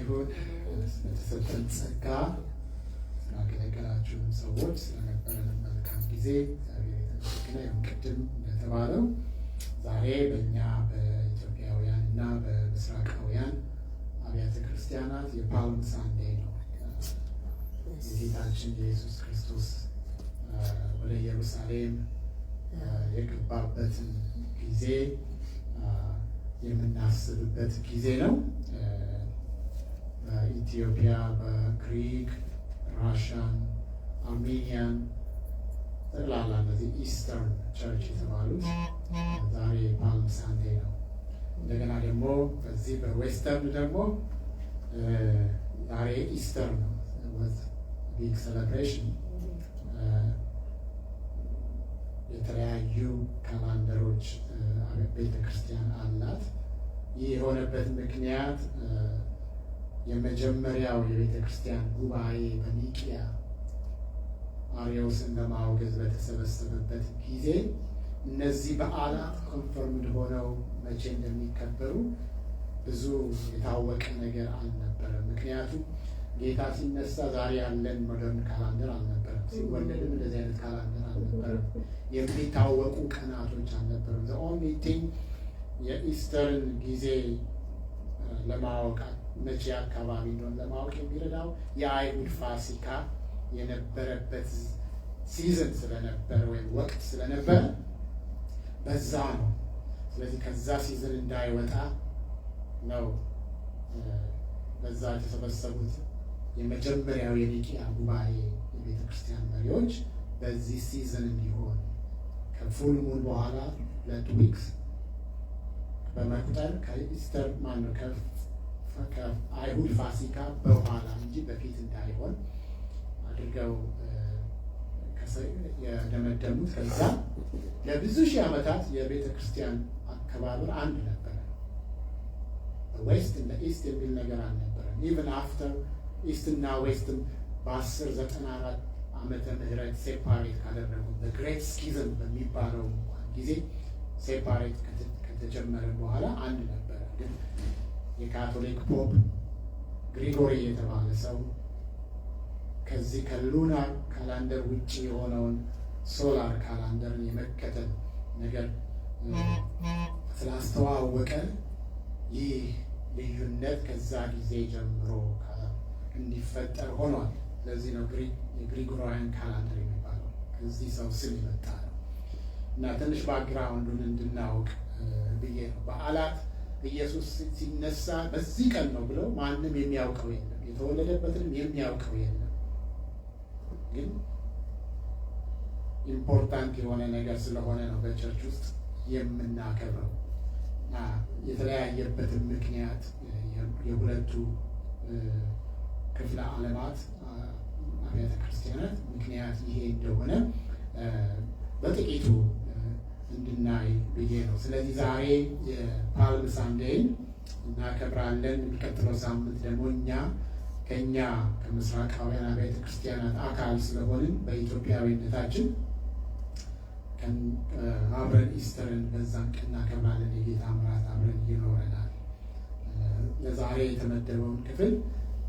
ይሁን ስለተሰጠን ጸጋ፣ ስላገለገላችሁንም ሰዎች፣ ስለነበረን መልካም ጊዜ እግዚአብሔር የተመሰገነ ይሁን። ቅድም እንደተባለው ዛሬ በእኛ በኢትዮጵያውያን እና በምስራቃውያን አብያተ ክርስቲያናት የ Palm Sunday ነው። የጌታችን የኢየሱስ ክርስቶስ ወደ ኢየሩሳሌም የገባበትን ጊዜ የምናስብበት ጊዜ ነው። በኢትዮጵያ፣ በግሪክ፣ Russian፣ Armenian፣ ጠቅላላ እነዚህ Eastern Church የተባሉት ዛሬ Palm Sunday ነው። እንደገና ደግሞ በዚህ በ Western ደግሞ ዛሬ Easter ነው። Big celebration። የተለያዩ calendar ኦች ቤተ ክርስቲያን አላት። ይህ የሆነበት ምክንያት የመጀመሪያው የቤተ ክርስቲያን ጉባኤ በኒቂያ አርዮስን ለማውገዝ በተሰበሰበበት ጊዜ እነዚህ በዓላት confirmed ሆነው መቼ እንደሚከበሩ ብዙ የታወቀ ነገር አልነበረም። ምክንያቱም ጌታ ሲነሳ ዛሬ ያለን modern calendar አልነበረም። ሲወለድም እንደዚህ አይነት calendar አልነበረም። የሚታወቁ ቀናቶች አልነበረም። The only thing የ Easter ን ጊዜ ለማወቅ፣ መቼ አካባቢ እንደሆነ ለማወቅ የሚረዳው የአይሁድ ፋሲካ የነበረበት season ስለነበረ ወይም ወቅት ስለነበረ በዛ ነው። ስለዚህ ከዛ season እንዳይወጣ ነው በዛ የተሰበሰቡት የመጀመሪያው የኒቂያ ጉባኤ የቤተ ክርስቲያን መሪዎች በዚህ season እንዲሆን ከ full moon በኋላ 2 weeks በመቁጠር ከ Easter፣ ማነው፣ ከአይሁድ ፋሲካ በኋላ እንጂ በፊት እንዳይሆን አድርገው የደመደሙት። ከዛ ለብዙ ሺህ ዓመታት የቤተ ክርስቲያን አከባበር አንድ ነበረ። West እና East የሚል ነገር አልነበረም። Even after East እና West ም በ1094 ዓመተ ምህረት separate ካደረጉ፣ በ Great Schism በሚባለው እንኳን ጊዜ separate ከተጀመረ በኋላ አንድ ነበረ። ግን የካቶሊክ Pope ግሪጎሪ የተባለ ሰው ከዚህ ከ lunar calendar ውጭ የሆነውን solar calendar ን የመከተል ነገር ስላስተዋወቀ ይህ ልዩነት ከዛ ጊዜ ጀምሮ እንዲፈጠር ሆኗል። ለዚህ ነው የ Gregorian calendar የሚባለው፣ ከዚህ ሰው ስም የመጣ ነው። እና ትንሽ background ኡን እንድናውቅ ብዬ ነው። በዓላት ኢየሱስ ሲነሳ በዚህ ቀን ነው ብለው ማንም የሚያውቀው የለም፣ የተወለደበትንም የሚያውቀው የለም። ግን important የሆነ ነገር ስለሆነ ነው በ church ውስጥ የምናከብረው። እና የተለያየበትን ምክንያት የሁለቱ ክፍለ ዓለማት አብያተ ክርስቲያናት ምክንያት ይሄ እንደሆነ በጥቂቱ እንድናይ ብዬ ነው። ስለዚህ ዛሬ የ Palm Sunday ን እናከብራለን። የሚቀጥለው ሳምንት ደግሞ እኛ ከኛ ከምስራቃውያን አብያተ ክርስቲያናት አካል ስለሆንን በኢትዮጵያዊነታችን አብረን Easter ን በዛን ቀን እናከብራለን። የጌታ እራት አብረን ይኖረናል። ለዛሬ የተመደበውን ክፍል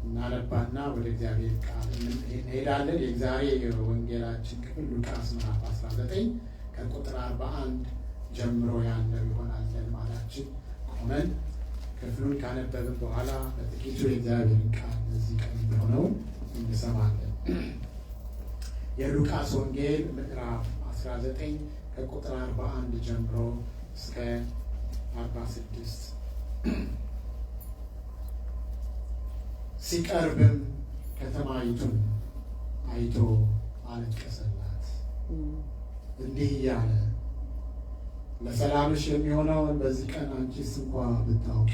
እናነባና ወደ እግዚአብሔር ቃል እንሄዳለን። የዛሬ የወንጌላችን ክፍል ሉቃስ ምዕራፍ 19 ከቁጥር 41 ጀምሮ ያለው ይሆናል። ለልማዳችን ቆመን ክፍሉን ካነበብን በኋላ በጥቂቱ የእግዚአብሔርን ቃል ለዚህ ቀን የሚሆነውን እንሰማለን። የሉቃስ ወንጌል ምዕራፍ 19 ከቁጥር 41 ጀምሮ እስከ 46። ሲቀርብም ከተማይቱን አይቶ አለቀሰላት፣ እንዲህ እያለ፣ ለሰላምሽ የሚሆነውን በዚህ ቀን አንቺስ እንኳ ብታውቂ፣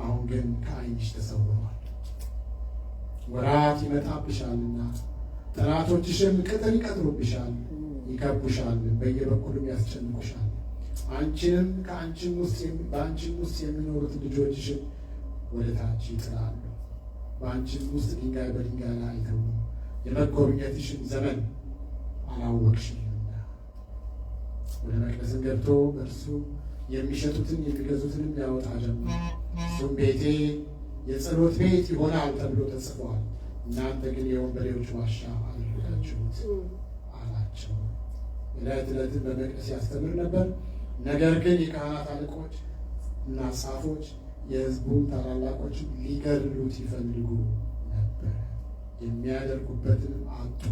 አሁን ግን ከዓይንሽ ተሰውሯል። ወራት ይመጣብሻልና ጠላቶችሽም ቅጥር ይቀጥሩብሻል፣ ይከቡሻል፣ በየበኩሉም ያስጨንቁሻል። አንቺንም ከአንቺም ውስጥ በአንቺም ውስጥ የሚኖሩት ልጆችሽን ወደ ታች ይጥላሉ። በአንቺም ውስጥ ድንጋይ በድንጋይ ላይ አይተዉም፣ የመጎብኘትሽን ዘመን አላወቅሽምና። ወደ መቅደስም ገብቶ በእርሱ የሚሸጡትን የሚገዙትንም ያወጣ ጀመር። እሱም ቤቴ የጸሎት ቤት ይሆናል ተብሎ ተጽፏል፣ እናንተ ግን የወንበዴዎች ዋሻ አደረጋችሁት አላቸው። ዕለት ዕለትም በመቅደስ ያስተምር ነበር። ነገር ግን የካህናት አለቆች እና ጻፎች የሕዝቡም ታላላቆች ሊገድሉት ይፈልጉ ነበር። የሚያደርጉበትንም አጡ።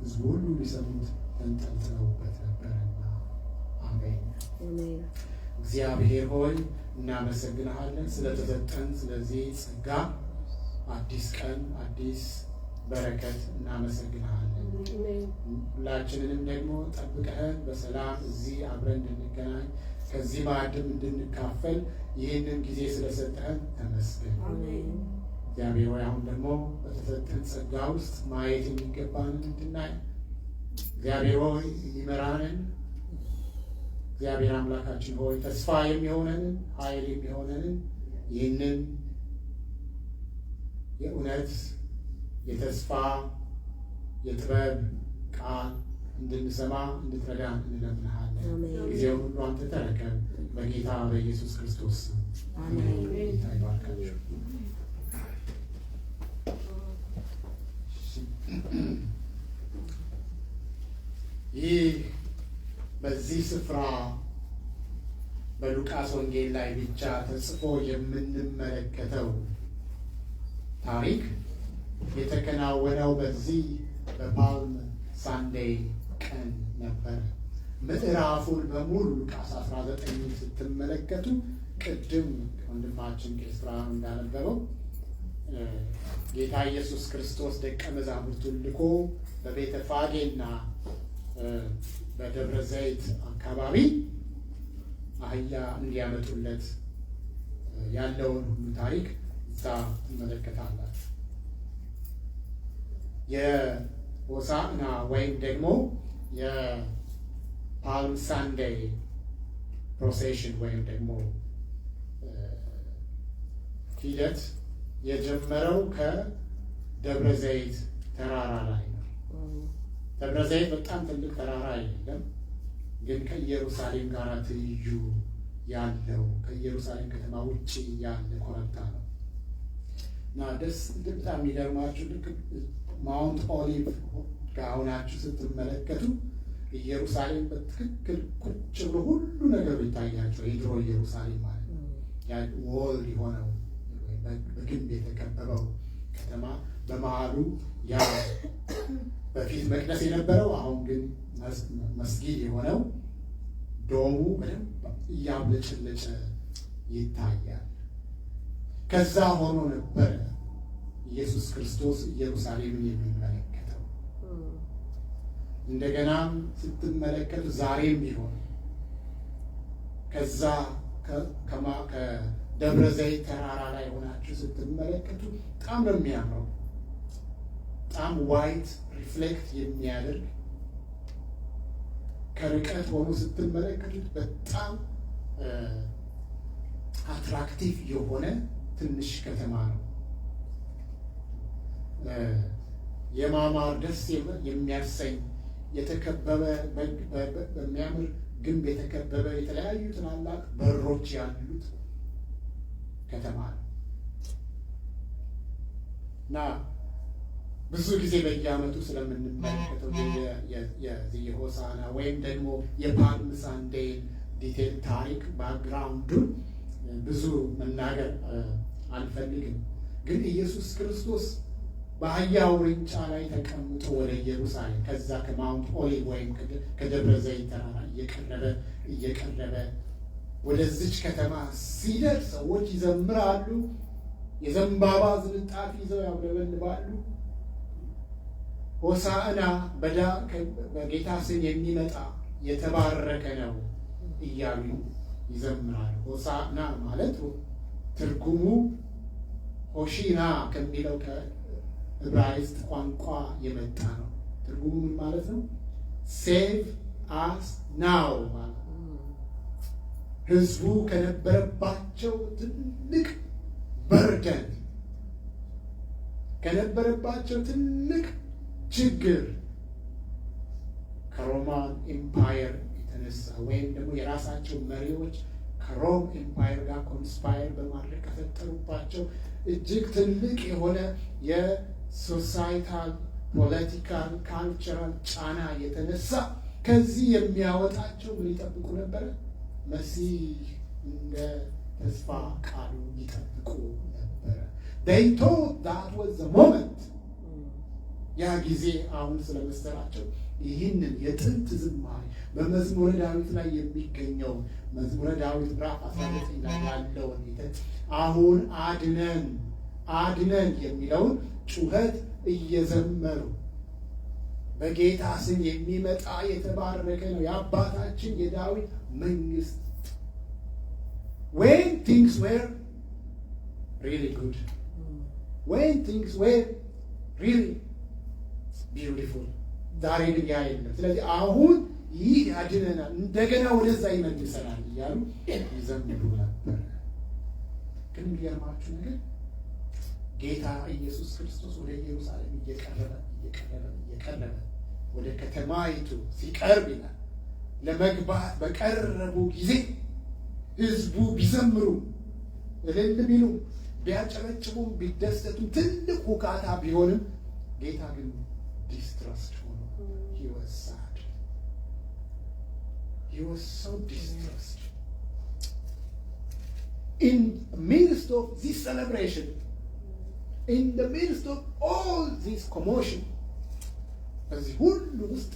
ሕዝቡ ሁሉ ሊሰሙት ተንጠልጥለውበት ነበርና። አሜን። እግዚአብሔር ሆይ እናመሰግንሃለን ስለተሰጠን ስለዚህ ጸጋ፣ አዲስ ቀን፣ አዲስ በረከት እናመሰግንሃለን። ሁላችንንም ደግሞ ጠብቀህን በሰላም እዚህ አብረን እንድንገናኝ፣ ከዚህ ማዕድም እንድንካፈል ይህንን ጊዜ ስለሰጠህን ተመስገን። እግዚአብሔር ሆይ፣ አሁን ደግሞ በተሰጠን ጸጋ ውስጥ ማየት የሚገባንን እንድናይ፣ እግዚአብሔር ሆይ የሚመራንን፣ እግዚአብሔር አምላካችን ሆይ ተስፋ የሚሆነንን፣ ኃይል የሚሆነንን ይህንን የእውነት፣ የተስፋ፣ የጥበብ ቃል እንድንሰማ እንድትረዳን እንለምንሃለን። ጊዜውን ሁሉ አንተ ተረከብ። በጌታ በኢየሱስ ክርስቶስ ስም። ጌታ ይባርካችሁ። ይህ በዚህ ስፍራ በሉቃስ ወንጌል ላይ ብቻ ተጽፎ የምንመለከተው ታሪክ የተከናወነው በዚህ በ Palm Sunday ቀን ነበር። ምዕራፉን በሙሉ ሉቃስ 19 ስትመለከቱ ቅድም ወንድማችን ቄስ ብርሃኑ እንዳነበበው ጌታ ኢየሱስ ክርስቶስ ደቀ መዛሙርቱን ልኮ በቤተ ፋጌና በደብረ ዘይት አካባቢ አህያ እንዲያመጡለት ያለውን ሁሉ ታሪክ እዛ ትመለከታላችሁ። የሆሳዕና ወይም ደግሞ የ Palm Sunday procession ወይም ደግሞ ሂደት የጀመረው ከደብረ ዘይት ተራራ ላይ ነው። ደብረ ዘይት በጣም ትልቅ ተራራ አይደለም፣ ግን ከኢየሩሳሌም ጋር ትይዩ ያለው፣ ከኢየሩሳሌም ከተማ ውጭ ያለ ኮረብታ ነው። እና ደስ በጣም የሚገርማችሁ ልክ Mount Olive ጋር ሆናችሁ ስትመለከቱ ኢየሩሳሌም በትክክል ቁጭ ብሎ ሁሉ ነገሩ ይታያቸው። የድሮ ኢየሩሳሌም ማለት ነው። Wall የሆነው፣ በግንብ የተከበበው ከተማ፣ በመሀሉ ያ በፊት መቅደስ የነበረው አሁን ግን መስጊድ የሆነው dome ኡ በደንብ እያብለጨለጨ ይታያል። ከዛ ሆኖ ነበረ ኢየሱስ ክርስቶስ ኢየሩሳሌምን የሚመለከተው። እንደገናም ስትመለከቱ ዛሬም ቢሆን ከዛ ከደብረ ዘይት ተራራ ላይ ሆናችሁ ስትመለከቱ በጣም ነው የሚያምረው። በጣም white reflect የሚያደርግ፣ ከርቀት ሆኖ ስትመለከቱት በጣም attractive የሆነ ትንሽ ከተማ ነው። የማማር፣ ደስ የሚያሰኝ፣ የተከበበ፣ በሚያምር ግንብ የተከበበ፣ የተለያዩ ትላላቅ በሮች ያሉት ከተማ ነው። እና ብዙ ጊዜ በየዓመቱ ስለምንመለከተው የሆሳዕና ወይም ደግሞ የ Palm Sunday ን detail ታሪክ background ኡን ብዙ መናገር አልፈልግም። ግን ኢየሱስ ክርስቶስ በአህያ ውርንጫ ላይ ተቀምጦ ወደ ኢየሩሳሌም ከዛ ከ Mount Olive ወይም ከደብረ ዘይት ተራራ እየቀረበ እየቀረበ ወደዚች ከተማ ሲደርስ ሰዎች ይዘምራሉ፣ የዘንባባ ዝንጣፊ ይዘው ያውለበልባሉ። "ሆሳዕና፣ በጌታ ስም የሚመጣ የተባረከ ነው" እያሉ ይዘምራሉ። ሆሳዕና ማለት ትርጉሙ ሆሺና ከሚለው ከዕብራይስጥ ቋንቋ የመጣ ነው። ትርጉሙ ምን ማለት ነው? "Save us now" ማለት ነው። ህዝቡ ከነበረባቸው ትልቅ burden፣ ከነበረባቸው ትልቅ ችግር፣ ከ Roman Empire የተነሳ ወይም ደግሞ የራሳቸው መሪዎች ከሮም empire ጋር conspire በማድረግ ከፈጠሩባቸው እጅግ ትልቅ የሆነ የ societal፣ political፣ cultural ጫና የተነሳ ከዚህ የሚያወጣቸው ምን ይጠብቁ ነበረ? መሲህ እንደ ተስፋ ቃሉ ይጠብቁ ነበረ። They thought that was the moment። ያ ጊዜ አሁን ስለመሰላቸው ይህንን የጥንት ዝማሬ በመዝሙረ ዳዊት ላይ የሚገኘው፣ መዝሙረ ዳዊት ምዕራፍ 19 ላይ ያለውን "አሁን አድነን፣ አድነን" የሚለውን ጩኸት እየዘመሩ፣ "በጌታ ስም የሚመጣ የተባረከ ነው፣ የአባታችን የዳዊት መንግስት።" When things were really good, when things were really beautiful። ዛሬ ግን ያ የለም። ስለዚህ አሁን ይህ ያድነናል፣ እንደገና ወደዛ ይመልሰናል እያሉ ይዘምሩ ነበር። ግን የሚገርማችሁ ነገር ጌታ ኢየሱስ ክርስቶስ ወደ ኢየሩሳሌም እየቀረበ፣ እየቀረበ፣ እየቀረበ ወደ ከተማይቱ ሲቀርብ ይላል፣ ለመግባት በቀረቡ ጊዜ ህዝቡ ቢዘምሩ፣ እልል ቢሉ፣ ቢያጨበጭቡም፣ ቢደሰቱም፣ ትልቅ ሁካታ ቢሆንም ጌታ ግን distressed ሆኖ፣ he was sad, he was so distressed in midst of this celebration, in the midst of all this commotion። በዚህ ሁሉ ውስጥ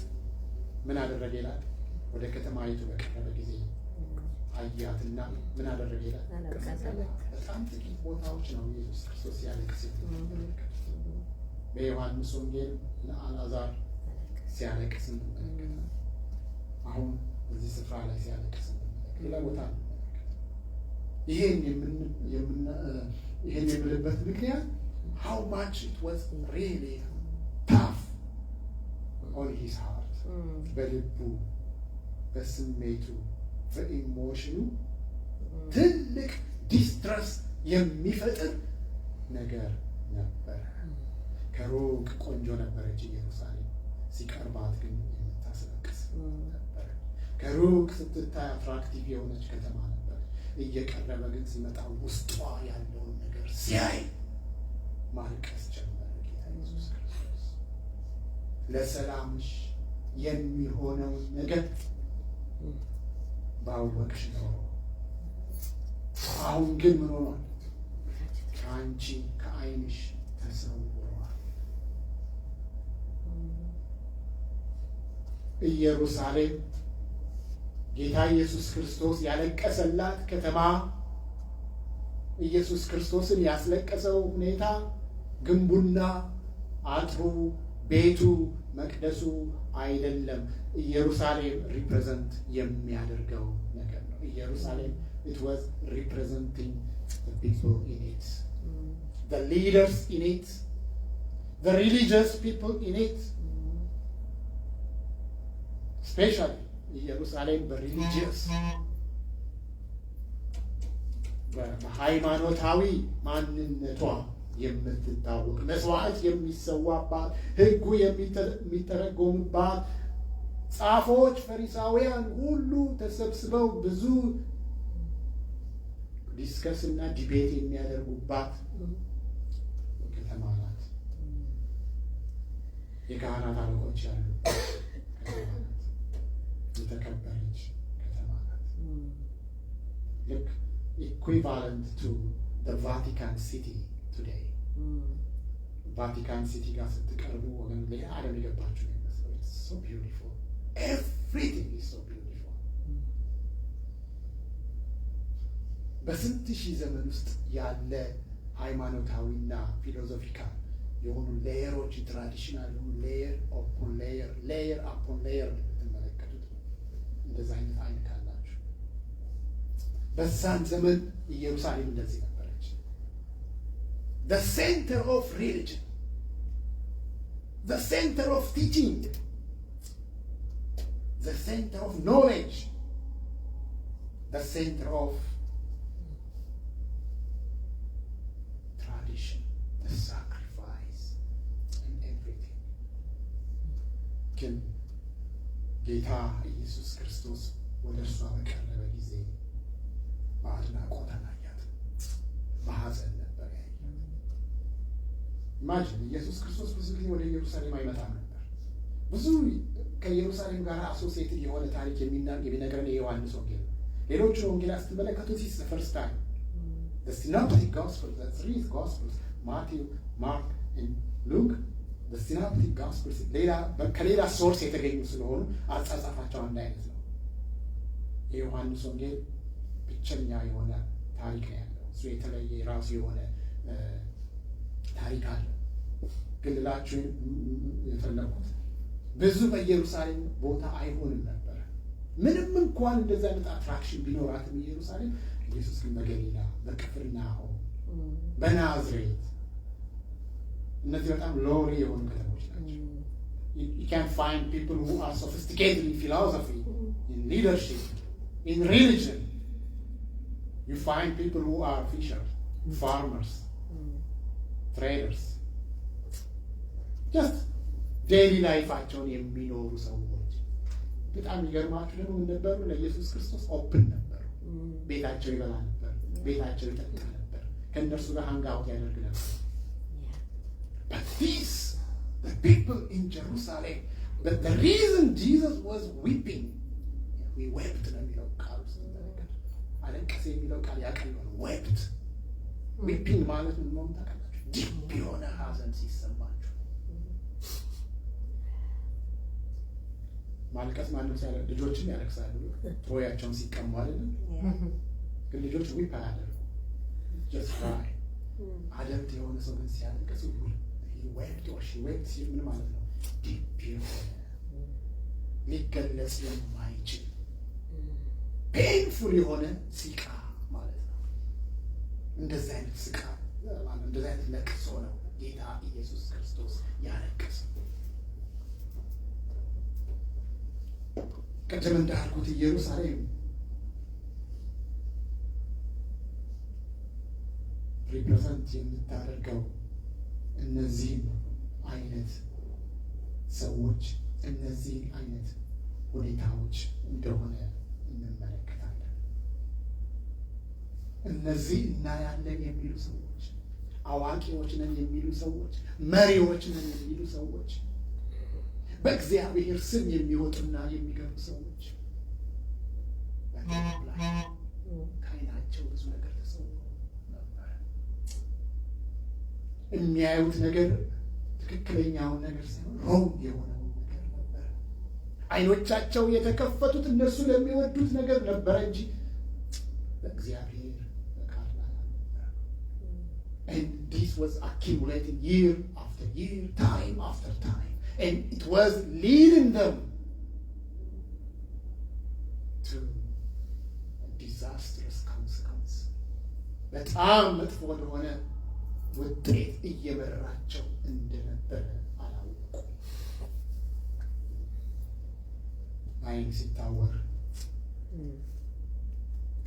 ምን አደረገ ይላል? ወደ ከተማይቱ በቀረበ ጊዜ አያትና ምን አደረገ ይላል? በጣም ጥቂት ቦታዎች ነው ኢየሱስ ክርስቶስ ሲያለቅስ የምንመለከቱት። በዮሐንስ ወንጌል ለአልዓዛር ሲያለቅስ እንመለከታለን። አሁን እዚህ ስፍራ ላይ ሲያለቅስ እንመለከት፣ ሌላ ቦታ እንመለከት። ይሄን የምልበት ምክንያት how much it was really tough on his heart፣ በልቡ፣ በስሜቱ፣ በ emotion ኑ ትልቅ distress የሚፈጥር ነገር ነበረ። ከሩቅ ቆንጆ ነበረች ኢየሩሳሌም፣ ሲቀርባት ግን የምታስለቅስ ነበረ። ከሩቅ ስትታይ attractive የሆነች ከተማ ነበረች። እየቀረበ ግን ሲመጣ ውስጧ ያለውን ነገር ሲያይ ማልቀስ ጀመረ ጌታ ኢየሱስ ክርስቶስ። ለሰላምሽ የሚሆነውን ነገር ባወቅሽ ኖሮ፣ አሁን ግን ምን ሆኗል? ከአንቺ ከዓይንሽ ተሰውሯል። ኢየሩሳሌም፣ ጌታ ኢየሱስ ክርስቶስ ያለቀሰላት ከተማ፣ ኢየሱስ ክርስቶስን ያስለቀሰው ሁኔታ ግንቡና አጥሩ፣ ቤቱ፣ መቅደሱ አይደለም። ኢየሩሳሌም represent የሚያደርገው ነገር ነው። ኢየሩሳሌም it was representing the people in it, the leaders in it, the religious people in it. Especially ኢየሩሳሌም በ religious፣ በሃይማኖታዊ ማንነቷ የምትታወቅ፣ መስዋዕት የሚሰዋባት፣ ሕጉ የሚተረጎምባት፣ ጻፎች፣ ፈሪሳውያን ሁሉ ተሰብስበው ብዙ discuss እና debate የሚያደርጉባት ከተማ ናት። የካህናት አለቆች ያሉባት ከተማ ናት። የተከበረች ከተማ ናት። ልክ equivalent to Vatican City today። ቫቲካን ሲቲ ጋር ስትቀርቡ ወገን ሌላ ዓለም የገባችሁ ነው የሚመስለው። So beautiful, everything is so beautiful። በስንት ሺህ ዘመን ውስጥ ያለ ሃይማኖታዊና philosophical የሆኑ layer ኦች፣ traditional የሆኑ layer upon layer, layer upon layer ነው የምትመለከቱት። እንደዛ አይነት አይን ካላችሁ በዛን ዘመን ኢየሩሳሌም እንደዚህ ነበረች። The center of religion, the center of teaching, the center of knowledge, the center of tradition, the sacrifice and everything። ግን ጌታ ኢየሱስ ክርስቶስ ወደ እርሷ በቀረበ ጊዜ በአድናቆት አላያትም፣ በሐዘን ነበር ያያት። Imagine፣ ኢየሱስ ክርስቶስ ብዙ ጊዜ ወደ ኢየሩሳሌም አይመጣም ነበር። ብዙ ከኢየሩሳሌም ጋር associated የሆነ ታሪክ የሚነግረን የዮሐንስ ወንጌል ነው። ሌሎቹን ወንጌላት ስትመለከቱት this is the first time. The synoptic gospels, the three gospels, Matthew, Mark and Luke, the synoptic gospels ሌላ ከሌላ source የተገኙ ስለሆኑ አጻጻፋቸው አንድ አይነት ነው። የዮሐንስ ወንጌል ብቸኛ የሆነ ታሪክ ነው ያለው። እሱ የተለየ የራሱ የሆነ ታሪክ አለው። ግን ልላችሁ የፈለኩት ብዙ በኢየሩሳሌም ቦታ አይሆንም ነበረ። ምንም እንኳን እንደዚህ አይነት attraction ቢኖራትም ኢየሩሳሌም፣ ኢየሱስ ግን በገሊላ፣ በቅፍርናሆም፣ በናዝሬት፣ እነዚህ በጣም lowly የሆኑ ከተሞች ናቸው። You can find people who are sophisticated in philosophy, in leadership, in religion. You find people who are fishers, farmers, traders. Just daily life ኣቸውን የሚኖሩ ሰዎች። በጣም የሚገርማችሁ ደግሞ ምን ነበሩ? ለኢየሱስ ክርስቶስ open ነበሩ። ቤታቸው ይበላ ነበር፣ ቤታቸው ይጠጣ ነበር፣ ከእነርሱ ጋር hang out ያደርግ ነበር። But these, the people in Jerusalem, but the reason Jesus was weeping, he wept ነው የሚለው ቃሉ ስትመለከቱ፣ አለቀሰ የሚለው ቃል ያቀለዋል። Wept፣ weeping ማለት ምን መሆኑን ታውቃላችሁ? Deep የሆነ ሀዘን ሲሰማችሁ። ማልቀስ ማንም ሲያለ ልጆችም ያለቅሳሉ፣ toy ኣቸውን ሲቀሙ አይደለም። ግን ልጆች weep አያደርጉ፣ just cry። Adult የሆነ ሰው ግን ሲያለቅስ wept or she wept ሲል ምን ማለት ነው? Deep የሆነ፣ ሊገለጽ የማይችል፣ painful የሆነ ሲቃ ማለት ነው። እንደዚህ አይነት ስቃ፣ እንደዚህ አይነት ለቅሶ ነው ጌታ ኢየሱስ ክርስቶስ ያለቀሰው። ቅድም እንዳልኩት ኢየሩሳሌም represent የምታደርገው እነዚህን አይነት ሰዎች፣ እነዚህን አይነት ሁኔታዎች እንደሆነ እንመለከታለን። እነዚህ እናያለን የሚሉ ሰዎች፣ አዋቂዎች ነን የሚሉ ሰዎች፣ መሪዎች ነን የሚሉ ሰዎች፣ በእግዚአብሔር ስም የሚወጡና የሚገቡ ሰዎች ላይ ከዓይናቸው ብዙ ነገር ተሰውሮ ነበረ። የሚያዩት ነገር ትክክለኛውን ነገር ሳይሆን wrong የሆነውን ነገር ነበር። ዓይኖቻቸው የተከፈቱት እነሱ ለሚወዱት ነገር ነበረ እንጂ በእግዚአብሔር ፈቃድ ላይ አልነበረም። And this was accumulating year after year, time after time. And it was leading them to a disastrous consequence. በጣም መጥፎ ወደሆነ ውጤት እየመራቸው እንደነበረ አላወቁም። ዓይን ሲታወር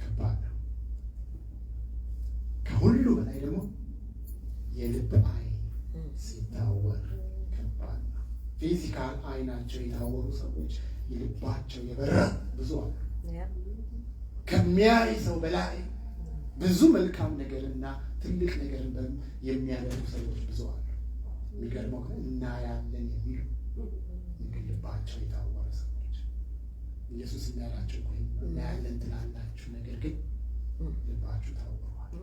ከባድ ነው። ከሁሉ በላይ ደግሞ የልብ ዓይን ሲታወር ከባድ ነው። Physical ዓይናቸው የታወሩ ሰዎች የልባቸው የበራ ብዙ አሉ። ከሚያይ ሰው በላይ ብዙ መልካም ነገርና ትልቅ ነገርን የሚያደርጉ ሰዎች ብዙ አሉ። የሚገርመው ግን እናያለን የሚሉ ግን ልባቸው የታወረ ሰዎች፣ ኢየሱስ የሚያላቸው እኮ እናያለን ትላላችሁ፣ ነገር ግን ልባችሁ ታውሯል።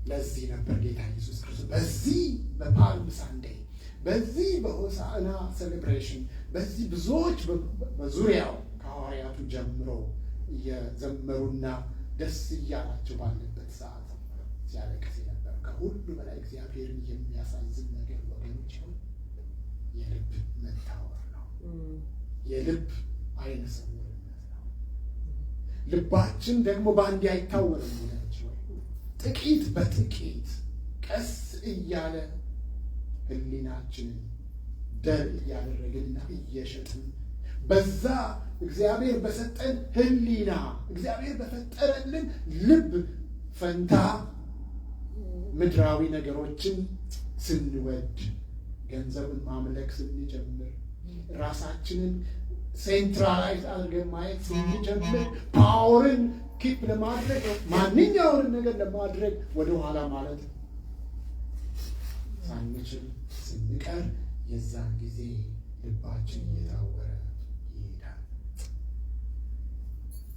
ለዚህ ነበር ጌታ ኢየሱስ ክርስቶስ በዚህ በ Palm Sunday፣ በዚህ በሆሳዕና celebration፣ በዚህ ብዙዎች በዙሪያው ከሐዋርያቱ ጀምሮ እየዘመሩና ደስ እያላቸው ባለበት ሰዓት ሲያለቅስ የነበረው። ከሁሉ በላይ እግዚአብሔርን የሚያሳዝን ነገር ወገኖች ሆይ የልብ መታወር ነው። የልብ ዓይነ ስውርነት ነው። ልባችን ደግሞ በአንዴ አይታወርም ወገኖች ሆይ፣ ጥቂት በጥቂት ቀስ እያለ ሕሊናችንን dull እያደረግንና እየሸጥን በዛ እግዚአብሔር በሰጠን ሕሊና፣ እግዚአብሔር በፈጠረልን ልብ ፈንታ ምድራዊ ነገሮችን ስንወድ፣ ገንዘብን ማምለክ ስንጀምር፣ ራሳችንን Centralize አድርገን ማየት ስንጀምር፣ power ን keep ለማድረግ፣ ማንኛውንም ነገር ለማድረግ ወደኋላ ማለት ሳንችል ስንቀር የዛን ጊዜ ልባችን እየታወረ ይሄዳል።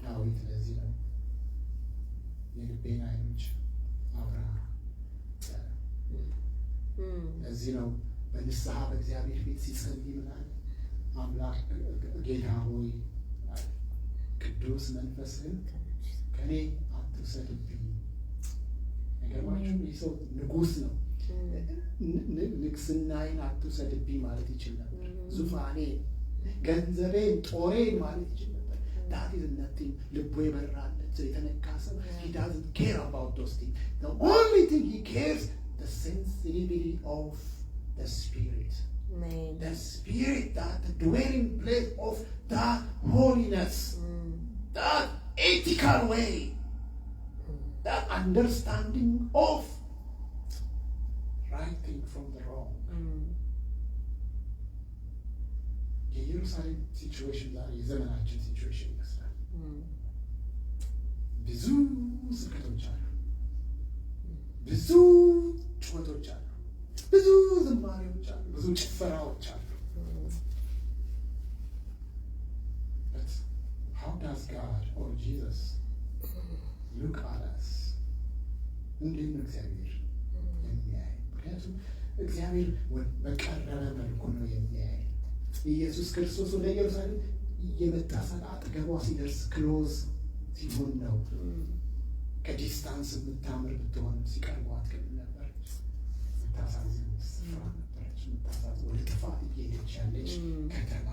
ዳዊት ለዚህ ነው የልቤን ዓይኖች አብራ ያለው። ለዚህ ነው በንስሐ በእግዚአብሔር ፊት ሲጸልይ ምን አለ? አምላክ ጌታ ሆይ፣ ቅዱስ መንፈስህን ከኔ አትውሰድብኝ። አይገርማችሁም? ይህ ሰው ንጉሥ ነው። ንግስናዬን አትውሰድብኝ ማለት ይችል ነበር። ዙፋኔን፣ ገንዘቤን፣ ጦሬን ማለት ይችል ነበር። That is nothing። ልቡ የበራለት ሰው፣ የተነካ ሰው he doesn't care about those things. The only thing he cares, the sensitivity of the spirit, the spirit, that the dwelling place of that holiness, that ethical way, that understanding of right thing from the wrong. የኢየሩሳሌም situation ዛሬ የዘመናችን situation ይመስላል። ብዙ ስብከቶች አሉ፣ ብዙ ጩኸቶች አሉ፣ ብዙ ዝማሬዎች አሉ፣ ብዙ ጭፈራዎች አሉ። But how does God or Jesus look at us? እንዴት ነው እግዚአብሔር የሚያይ? ምክንያቱም እግዚአብሔር በቀረበ መልኩ ነው የሚያይ። ኢየሱስ ክርስቶስ ወደ ኢየሩሳሌም እየመጣ ሳለ አጠገቧ ሲደርስ፣ close ሲሆን ነው። ከ distance የምታምር ብትሆንም ሲቀርቧት ግን ነበረች። የምታሳዝን ስፍራ ነበረች። የምታሳዝን፣ ወደ ጥፋት እየሄደች ያለች ከተማ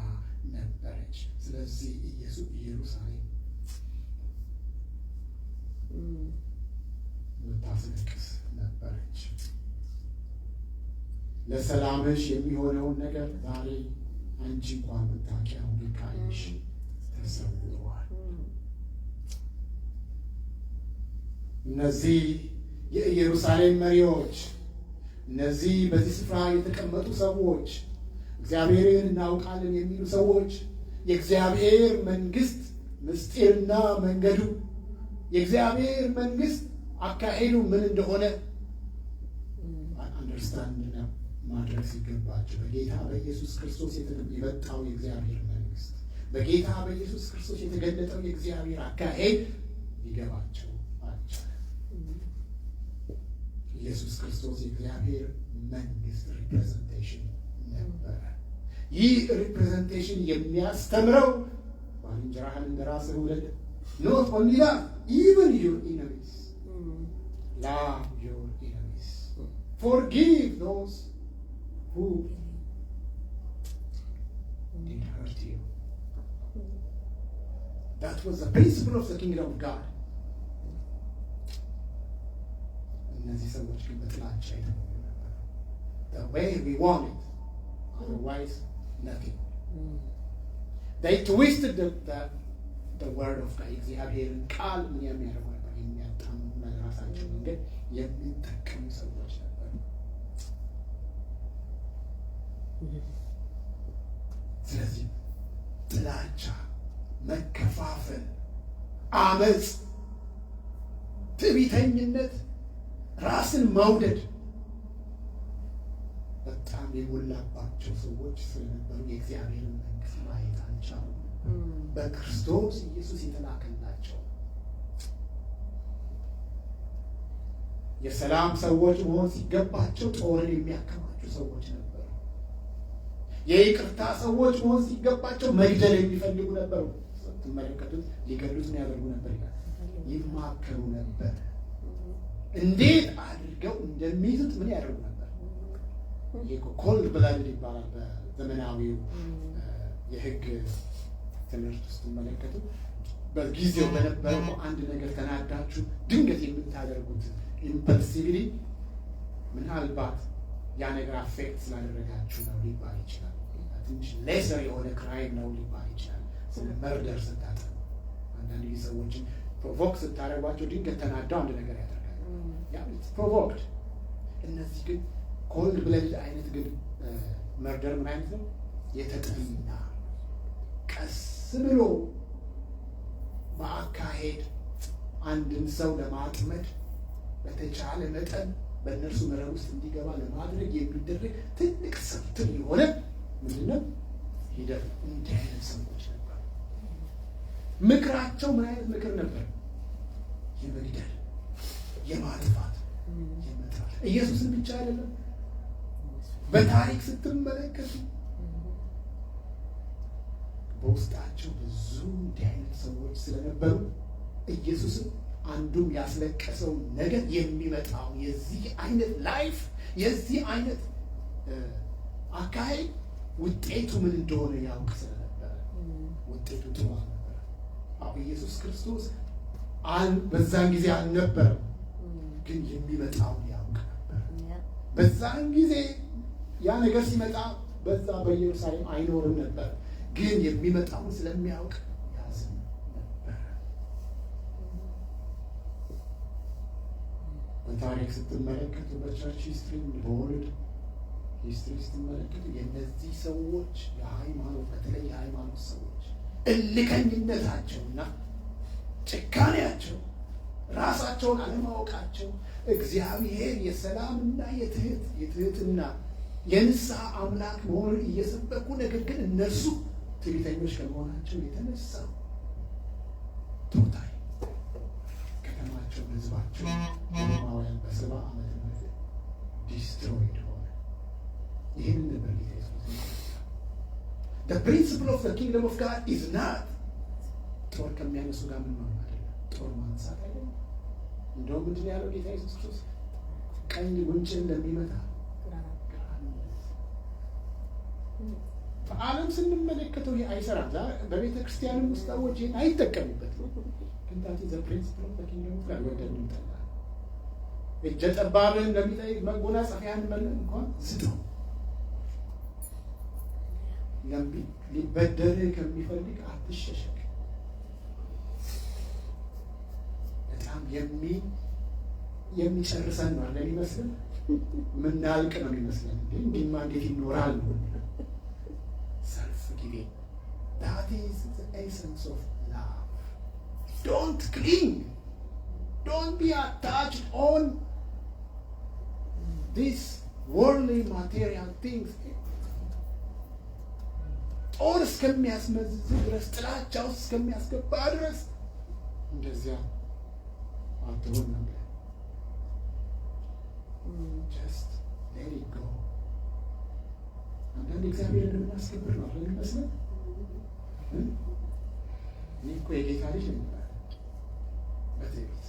ነበረች። ስለዚህ ኢየሱስ ኢየሩሳሌም የምታስለቅስ ነበረች። ለሰላምሽ የሚሆነውን ነገር ዛሬ አንቺ እንኳን ብታውቂ አሁን ግን ከዓይንሽ ተሰውሯል። እነዚህ የኢየሩሳሌም መሪዎች፣ እነዚህ በዚህ ስፍራ የተቀመጡ ሰዎች፣ እግዚአብሔርን እናውቃለን የሚሉ ሰዎች፣ የእግዚአብሔር መንግስት ምስጢርና መንገዱ፣ የእግዚአብሔር መንግስት አካሄዱ ምን እንደሆነ understand ማድረግ ሲገባቸው፣ በጌታ በኢየሱስ ክርስቶስ የመጣው የእግዚአብሔር መንግስት፣ በጌታ በኢየሱስ ክርስቶስ የተገለጠው የእግዚአብሔር አካሄድ ሊገባቸው አልቻለም። ኢየሱስ ክርስቶስ የእግዚአብሔር መንግስት representation ነበረ። ይህ representation የሚያስተምረው ባልንጀራህን እንደ ራስህ ውደድ፣ not only that, even your enemies, love your enemies, forgive those who did hurt you. That was the principle of the kingdom of God. እነዚህ ሰዎች ግን በጥላቻ የተሞሉ ነበሩ። The way we want it, otherwise nothing. They twisted the word of God. የእግዚአብሔርን ቃል ምን የሚያደርጉ ነበር? የሚያጣምሙ፣ ለራሳቸው መንገድ የሚጠቀሙ ሰዎች ነበሩ። ስለዚህ ጥላቻ፣ መከፋፈል፣ አመፅ፣ ትዕቢተኝነት፣ ራስን መውደድ በጣም የሞላባቸው ሰዎች ስለነበሩ የእግዚአብሔርን መንግስት ማየት አልቻሉም። በክርስቶስ ኢየሱስ የተላከላቸው የሰላም ሰዎች መሆን ሲገባቸው ጦርን የሚያከማቹ ሰዎች ነበሩ። የይቅርታ ሰዎች መሆን ሲገባቸው መግደል የሚፈልጉ ነበሩ። ስትመለከቱት ሊገሉት ነው ያደርጉ ነበር ይላል። ይማከሩ ነበር። እንዴት አድርገው እንደሚይዙት ምን ያደርጉ ነበር? ይሄ cold blooded ይባላል በዘመናዊው የህግ ትምህርት ውስጥ ስትመለከቱ። በጊዜው በነበረው አንድ ነገር ተናዳችሁ ድንገት የምታደርጉት impulsively ምናልባት ያ ነገር affect ስላደረጋችሁ ነው ሊባል ይችላል። ትንሽ lesser የሆነ crime ነው ሊባል ይችላል። ስለ murder ስታጠኑ አንዳንድ ጊዜ ሰዎችን provoke ስታደርጓቸው ድንገት ተናደው አንድ ነገር ያደርጋሉ። ያ provoked። እነዚህ ግን cold blooded አይነት ግን murder ምን አይነት ነው? የተጠና ቀስ ብሎ በአካሄድ አንድን ሰው ለማጥመድ፣ በተቻለ መጠን በእነርሱ መረብ ውስጥ እንዲገባ ለማድረግ የሚደረግ ትልቅ subtle የሆነ ምንድነው ሂደት ነው። እንዲህ አይነት ሰዎች ነበሩ። ምክራቸው ምን አይነት ምክር ነበር? የመግደል፣ የማጥፋት፣ የመጥራት። ኢየሱስን ብቻ አይደለም፣ በታሪክ ስትመለከቱ በውስጣቸው ብዙ እንዲህ አይነት ሰዎች ስለነበሩ ኢየሱስን አንዱም ያስለቀሰው ነገር የሚመጣው የዚህ አይነት life፣ የዚህ አይነት አካሄድ ውጤቱ ምን እንደሆነ ያውቅ ስለነበረ ውጤቱ ጥሩ አልነበረ። አዎ፣ ኢየሱስ ክርስቶስ በዛን ጊዜ አልነበረም፣ ግን የሚመጣውን ያውቅ ነበር። በዛን ጊዜ ያ ነገር ሲመጣ በዛ በኢየሩሳሌም አይኖርም ነበር፣ ግን የሚመጣውን ስለሚያውቅ ያዝን ነበር። በታሪክ ስትመለከቱ፣ በ church history፣ በ world history ስትመለከቱ የእነዚህ ሰዎች የሃይማኖት፣ በተለይ የሃይማኖት ሰዎች እልከኝነታቸውና ጭካኔያቸው፣ ራሳቸውን አለማወቃቸው፣ እግዚአብሔር የሰላምና የትህትና የንስሐ አምላክ መሆኑን እየሰበኩ ነገር ግን እነርሱ ትዕቢተኞች ከመሆናቸው የተነሳ totally ከተማቸው፣ ህዝባቸው ሮማውያን በ70 ዓመተ ምህረት destroyed ሆነ። ይህንን ነበር ጌታ ኢየሱስ። The principle of the kingdom of God is not ጦር ከሚያነሱ ጋር ምን ማለት አይደለም፣ ጦር ማንሳት አይደለም። እንደውም ምንድን ነው ያለው ጌታ ኢየሱስ ክርስቶስ? ቀኝ ጉንጭን ለሚመታ ግራህን መልስ። በዓለም ስንመለከተው ይህ አይሰራም። በቤተ ክርስቲያንም ውስጥ ሰዎች ይህን አይጠቀሙበትም። ግን that is the principle of the kingdom of God። ወደድንም ጠላን፣ እጀ ጠባብህን ለሚጠይቅ መጎናጸፊያህን እንኳን ስጠው። ሊበደርህ ከሚፈልግ አትሸሸግ። በጣም የሚጨርሰን ነው አይደል የሚመስለን? ምናልቅ ነው የሚመስለን። እንዴ፣ እንዲህማ እንዴት ይኖራል ነው። Self giving, that is the essence of love. Don't cling, don't be attached on this worldly material things። ጦር እስከሚያስመዝዝ ድረስ፣ ጥላቻ ውስጥ እስከሚያስገባ ድረስ እንደዚያ አትሆን ነው። Just let it go። አንዳንድ እግዚአብሔርን የምናስከብር ነው አይደል የሚመስለን? እኔ እኮ የጌታ ልጅ ነኝ በትዕቢት፣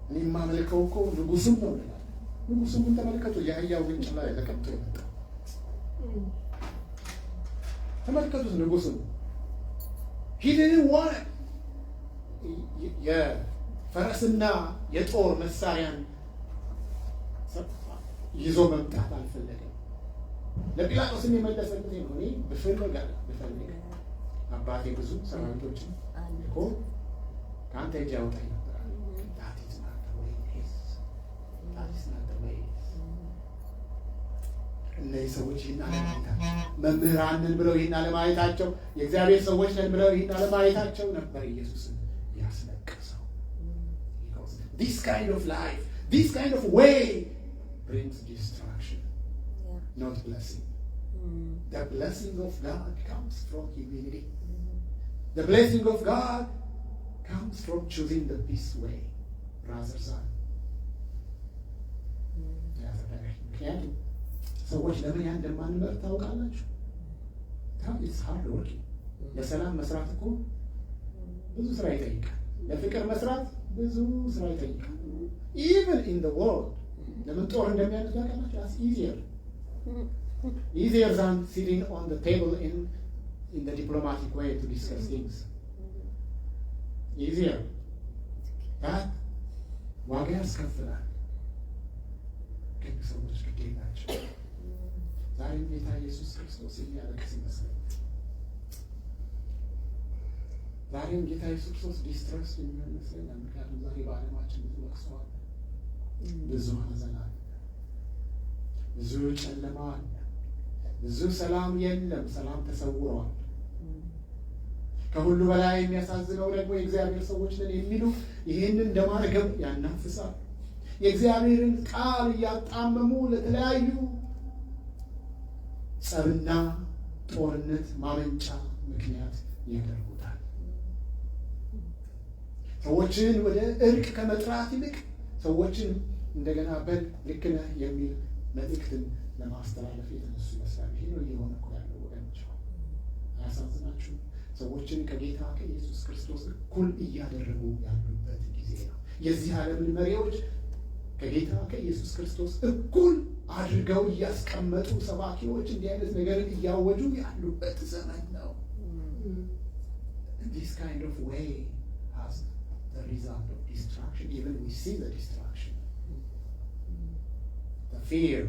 እኔ የማመልከው እኮ ንጉሱም ነው እንላለን። ንጉሱም ግን ተመልከቱ፣ የአህያ ውርንጭላ ላይ ተቀምጦ የመጣው ተመልከቱት። ንጉሱን he didn't want የፈረስና የጦር መሳሪያን ይዞ መምጣት አልፈለገም። ለጲላጦስም የመለሰለት ነው። እኔ ብፈልግ አለ፣ ብፈልግ አባቴ ብዙ ሰራዊቶችን ልኮ ከአንተ እጅ ያወጣኝ ነበር። That is not the way it is. That is not the way it is. እነዚህ ሰዎች ይህን አለማየታቸው፣ መምህራን ነን ብለው ይህን አለማየታቸው፣ የእግዚአብሔር ሰዎች ነን ብለው ይህን አለማየታቸው ነበር ኢየሱስን ያስለቀሰው። Because this kind of life, this kind of way brings destruction, not blessing. The blessing of God comes from humility. The blessing of God comes from choosing the peace way rather than the other direction. ምክንያቱም ሰዎች ለምን ያን እንደማንመርጥ ታውቃላችሁ? It's hard working። ለሰላም መስራት እኮ ብዙ ስራ ይጠይቃል። ለፍቅር መስራት ብዙ ስራ ይጠይቃል። Even in the world ለምን ጦር እንደሚያነሱ ታውቃላችሁ? That's easier than sitting on the table in the diplomatic way to discuss things. Easier. That ዋጋ ያስከፍላል። ግን ሰዎች ግድ የላቸው። ዛሬም ጌታ ኢየሱስ ክርስቶስ የሚያለቅስ ይመስለኛል። ዛሬም ጌታ ኢየሱስ ክርስቶስ distress የሚሆን ይመስለኛል። ምክንያቱም ዛሬ በዓለማችን ብዙ ለቅሶ አለ፣ ብዙ ሐዘን አለ፣ ብዙ ጨለማ አለ። ብዙ ሰላም የለም። ሰላም ተሰውረዋል። ከሁሉ በላይ የሚያሳዝነው ደግሞ የእግዚአብሔር ሰዎች ነን የሚሉ ይህንን እንደማርገብ ያናፍሳል። የእግዚአብሔርን ቃል እያጣመሙ ለተለያዩ ጸብና ጦርነት ማመንጫ ምክንያት ያደርጉታል። ሰዎችን ወደ እርቅ ከመጥራት ይልቅ ሰዎችን እንደገና በል ልክ ነህ የሚል መልእክትን ለማስተላለፍ የተነሱ ይመስላል። ይሄ ነው እየሆነ እኮ ያለው ወገኖች። አያሳዝናችሁም? ሰዎችን ከጌታ ከኢየሱስ ክርስቶስ እኩል እያደረጉ ያሉበት ጊዜ ነው። የዚህ ዓለምን መሪዎች ከጌታ ከኢየሱስ ክርስቶስ እኩል አድርገው እያስቀመጡ ሰባኪዎች እንዲህ አይነት ነገርን እያወጁ ያሉበት ዘመን ነው። This kind of way has the result of destruction. Even we see the destruction. The fear,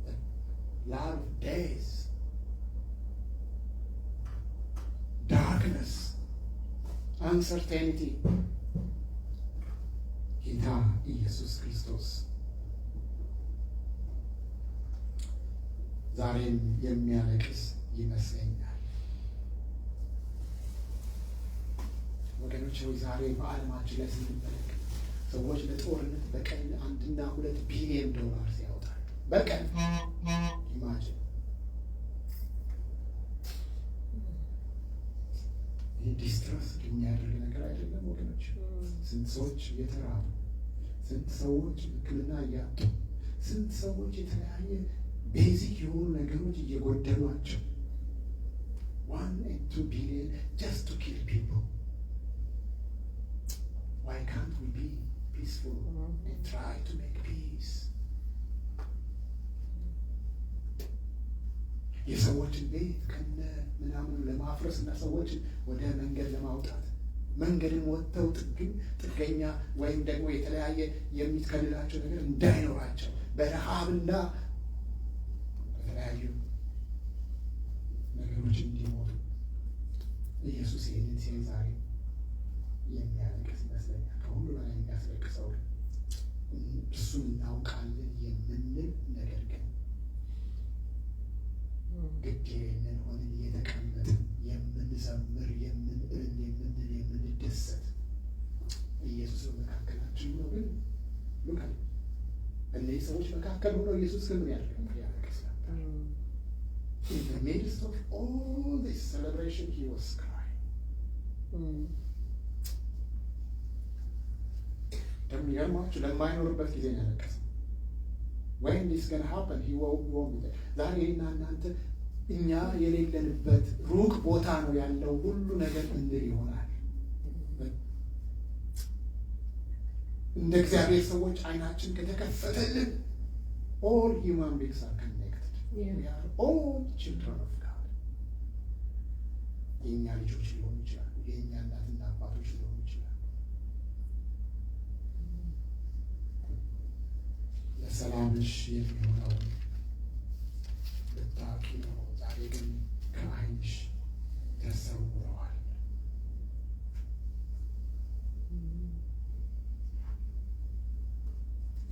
the lot of death, darkness, uncertainty. ጌታ ኢየሱስ ክርስቶስ ዛሬም የሚያለቅስ ይመስለኛል። ወገኖች ሆይ፣ ዛሬ በዓለማችን ላይ ስንመለከት ሰዎች ለጦርነት በቀን 1 እና 2 ቢሊዮን ዶላር ሲያወጣሉ በቀን። Imagine። ይህ distress የሚያደርግ ነገር አይደለም ወገኖች? ስንት ሰዎች እየተራቡ፣ ስንት ሰዎች ሕክምና እያጡ፣ ስንት ሰዎች የተለያየ basic የሆኑ ነገሮች እየጎደሏቸው፣ 1 and 2 billion just to kill people. Why can't we be peaceful and try to make peace? የሰዎችን ቤት ከነ ምናምኑ ለማፍረስ እና ሰዎችን ወደ መንገድ ለማውጣት፣ መንገድን ወጥተው ጥግን ጥገኛ ወይም ደግሞ የተለያየ የሚከልላቸው ነገር እንዳይኖራቸው በረሃብና በተለያዩ ነገሮች እንዲሞቱ፣ ኢየሱስ ይህንን ሲያይ ዛሬ የሚያለቅስ ይመስለኛል። ከሁሉ በላይ የሚያስለቅሰው ግን እሱን እናውቃለን የምንል ነገር ግን ግድ የሌለን ሆነን እየተቀመጥን የምንዘምር፣ የምንእልል የምንል፣ የምንደሰት፣ ኢየሱስ በመካከላችን ነው። ግን look፣ በእነዚህ ሰዎች መካከል ሆኖ ኢየሱስ ግን ምን ያደርግ ነበር? ያለቅስ ነበር። In the midst of all this celebration, he was crying. እንደሚገርማችሁ ለማይኖርበት ጊዜ ነው ያለቀሰው። When this gonna happen, he won't be there. ዛሬ እኔና እናንተ እኛ የሌለንበት ሩቅ ቦታ ነው ያለው ሁሉ ነገር እንል ይሆናል። እንደ እግዚአብሔር ሰዎች አይናችን ከተከፈተልን all human beings are connected. We are all children of God. የእኛ ልጆች ሊሆኑ ይችላሉ። የእኛ እናትና አባቶች ሊሆኑ ይችላሉ። ለሰላምሽ የሚሆነው ብታውቂ ኖሮ፣ ዛሬ ግን ከዓይንሽ ተሰውረዋል።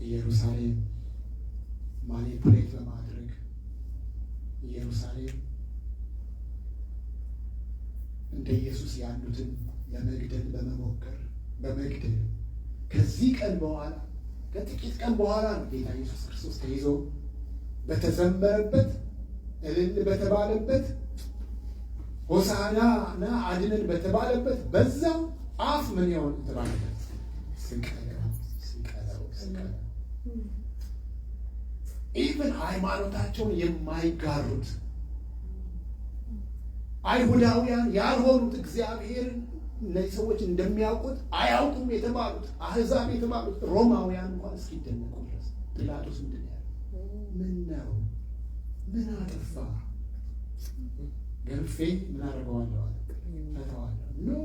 ኢየሩሳሌም manipulate በማድረግ፣ ኢየሩሳሌም እንደ ኢየሱስ ያሉትን ለመግደል በመሞከር፣ በመግደል፣ ከዚህ ቀን በኋላ፣ ከጥቂት ቀን በኋላ ነው ጌታ ኢየሱስ ክርስቶስ ተይዞ በተዘመረበት፣ እልል በተባለበት፣ ሆሳዕና ና አድነን በተባለበት በዛው አፍ ምን ይሆን የተባለበት? ስቀለው፣ ስቀለው፣ ስቀለው። Even ሃይማኖታቸውን የማይጋሩት፣ አይሁዳውያን ያልሆኑት፣ እግዚአብሔርን እነዚህ ሰዎች እንደሚያውቁት አያውቁም የተባሉት፣ አህዛብ የተባሉት ሮማውያን እንኳን እስኪደነቁ ድረስ ጲላጦስ ምንድን ነው ያለው? ምን ነው፣ ምን አጠፋ? ገርፌ ምን አደርገዋለሁ አለ፣ ፈተዋለሁ። No፣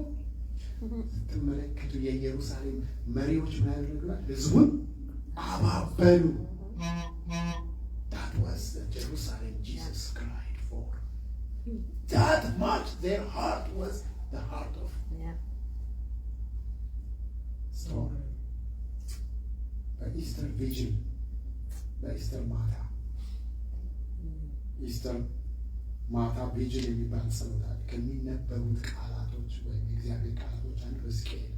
ስትመለከቱ የኢየሩሳሌም መሪዎች ምን ያደርጉናል? ህዝቡን አባበሉ። That was the Jerusalem Jesus cried for. That much their heart was the heart of stone. በ Easter Vigil በ Easter ማታ፣ Easter ማታ vigil የሚባል ጸሎት አለ። ከሚነበቡት ቃላቶች ወይም የእግዚአብሔር ቃላቶች አንዱ ሕዝቅኤል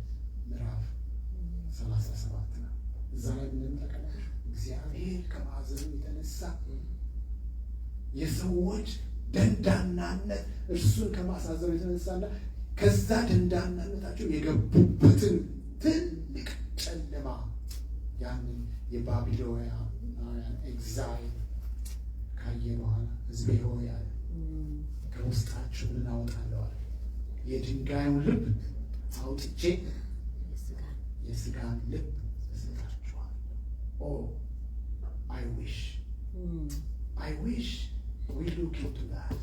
ምዕራፍ 37 ነው። እዛ ላይ ምን ታውቃላችሁ? እግዚአብሔር ከማዘኑ የተነሳ፣ የሰዎች ደንዳናነት እርሱን ከማሳዘኑ የተነሳና ከዛ ደንዳናነታቸው የገቡበትን ትልቅ ጨለማ፣ ያንን የባቢሎናውያን exile ካየ በኋላ ሕዝቤ ሆይ አለ፣ ከውስጣችሁ ምን አወጣለሁ አለ? የድንጋዩን ልብ አውጥቼ የስጋን ልብ እሰጣችኋለሁ። Oh, I wish, I wish we look into that።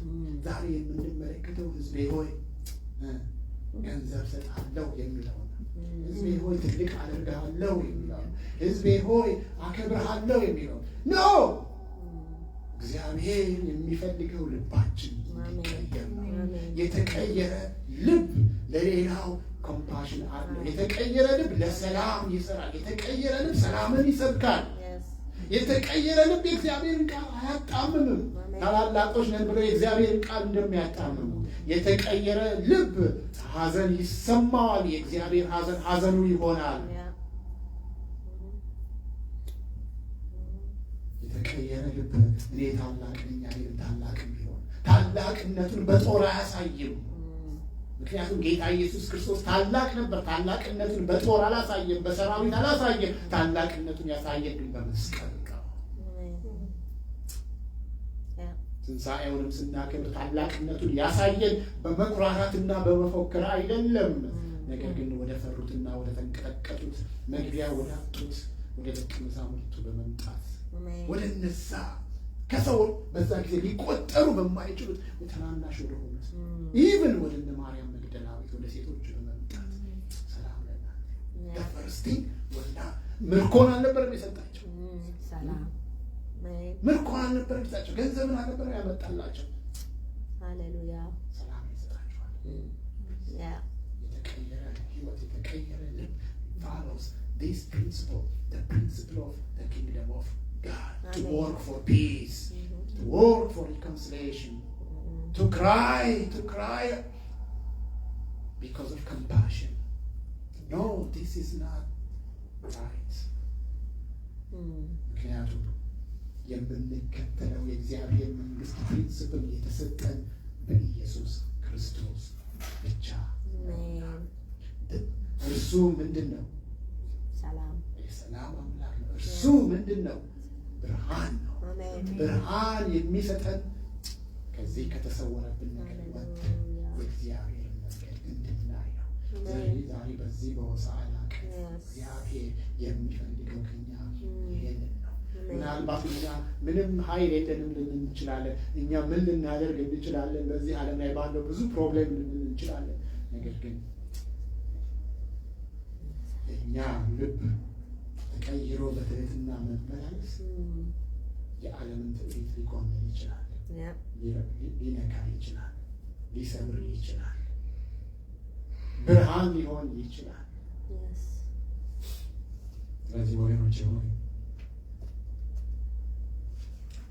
ዛሬ የምንመለከተው ሕዝቤ ሆይ ገንዘብ ሰጣለሁ የሚለው ነው። ሕዝቤ ሆይ ትልቅ አደርግሃለሁ የሚለው ነው። ሕዝቤ ሆይ አከብርሃለሁ የሚለው no። እግዚአብሔር የሚፈልገው ልባችን እንዲቀየር ነው። የተቀየረ ልብ ለሌላው compassion አለው። የተቀየረ ልብ ለሰላም ይሰራል። የተቀየረ ልብ ሰላምን ይሰብካል። የተቀየረ ልብ የእግዚአብሔርን ቃል አያጣምምም። ታላላቆች ነን ብለው የእግዚአብሔርን ቃል እንደሚያጣምሙ፣ የተቀየረ ልብ ሐዘን ይሰማዋል። የእግዚአብሔር ሐዘን ሐዘኑ ይሆናል። የተቀየረ ልብ እኔ ታላቅ ነኝ አይልም። ታላቅ ቢሆን ታላቅነቱን በጦር አያሳይም። ምክንያቱም ጌታ ኢየሱስ ክርስቶስ ታላቅ ነበር። ታላቅነቱን በጦር አላሳየም፣ በሰራዊት አላሳየም። ታላቅነቱን ያሳየን ግን በመስቀል ነው። ትንሣኤውንም ስናከብር ታላቅነቱን ያሳየን በመኩራራትና በመፎከር አይደለም። ነገር ግን ወደ ፈሩትና ወደ ተንቀጠቀጡት፣ መግቢያ ወዳጡት ወደ ደቀ መዛሙርቱ በመምጣት፣ ወደ እነዛ ከሰው በዛ ጊዜ ሊቆጠሩ በማይችሉት ታናናሽ ወደሆኑት፣ even ወደ እነ ማርያም መግደላዊት፣ ወደ ሴቶቹ በመምጣት ሰላም ለእናንተ። First thing ወና ምርኮን አልነበረም የሰጣቸው። ምርኮን አልነበረም የሰጣቸው። ገንዘብን አልነበረም ያመጣላቸው። ሰላም ይሰጣቸዋል። የተቀየረ ህይወት፣ የተቀየረ ልብ follows this principle, the principle of the kingdom of God: to work for peace, to work for reconciliation, to cry because of compassion. No, this is not right. ምክንያቱም የምንከተለው የእግዚአብሔር መንግስት principle የተሰጠን በኢየሱስ ክርስቶስ ብቻ። እርሱ ምንድን ነው? ሰላም። የሰላም አምላክ ነው። እርሱ ምንድን ነው? ብርሃን ነው። ብርሃን የሚሰጠን ከዚህ ከተሰወረብን ነገር ወጥተን የእግዚአብሔርን መንገድ እንድናይ ነው። ስለዚህ ዛሬ በዚህ በሆሳዕና ቀን እግዚአብሔር የሚፈልገው ከኛ ይሄንን ነው። ምናልባት እኛ ምንም ኃይል የለንም ልንል እንችላለን። እኛ ምን ልናደርግ እንችላለን? በዚህ ዓለም ላይ ባለው ብዙ problem ልንል እንችላለን። ነገር ግን እኛ ልብ ተቀይሮ በትህትና መመላለስ የዓለምን ትዕቢት ሊኮንን ይችላል፣ ሊነካ ይችላል፣ ሊሰብር ይችላል፣ ብርሃን ሊሆን ይችላል። ስለዚህ ወገኖቼ ሆይ፣